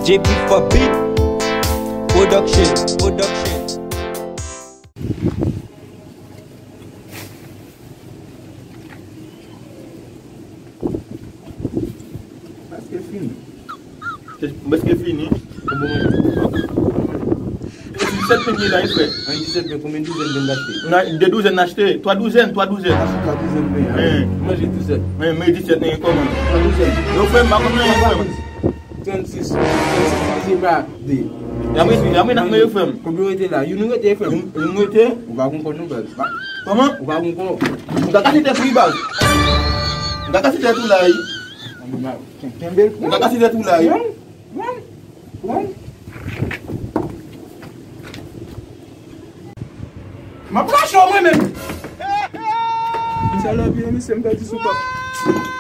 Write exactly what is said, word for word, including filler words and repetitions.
J P for Beat Production, Production. Prèske fini. Prèske fini. Konbyen manje? Disèt pen gen la, wi, frè. An disèt pen, konbyen douzèn pen n achte? Nan de douzèn n achte. Twa douzèn, twa douzèn. Twa douzèn pen. Manje disèt. Men, men disèt, men kòman? Twa douzèn. Yo, frè m, pa konn anyen, frè m. Trannsis. Trannsis divize pa de. Yamri, yamri, nan men yo, frè m. Konbyen rete la? Youn rete, frè m. Youn, youn rete? Ou pa gon kò non, baz. Kòman? Ou pa gon kò. M ka kase tèt ou, baz. M ka kase tèt ou la, wi. Kenbe l. M ka kase tèt ou la, wi. Pran, pran, pran. M ap rache w mwen menm. Misye love you, misye, m pèdi sou pòt.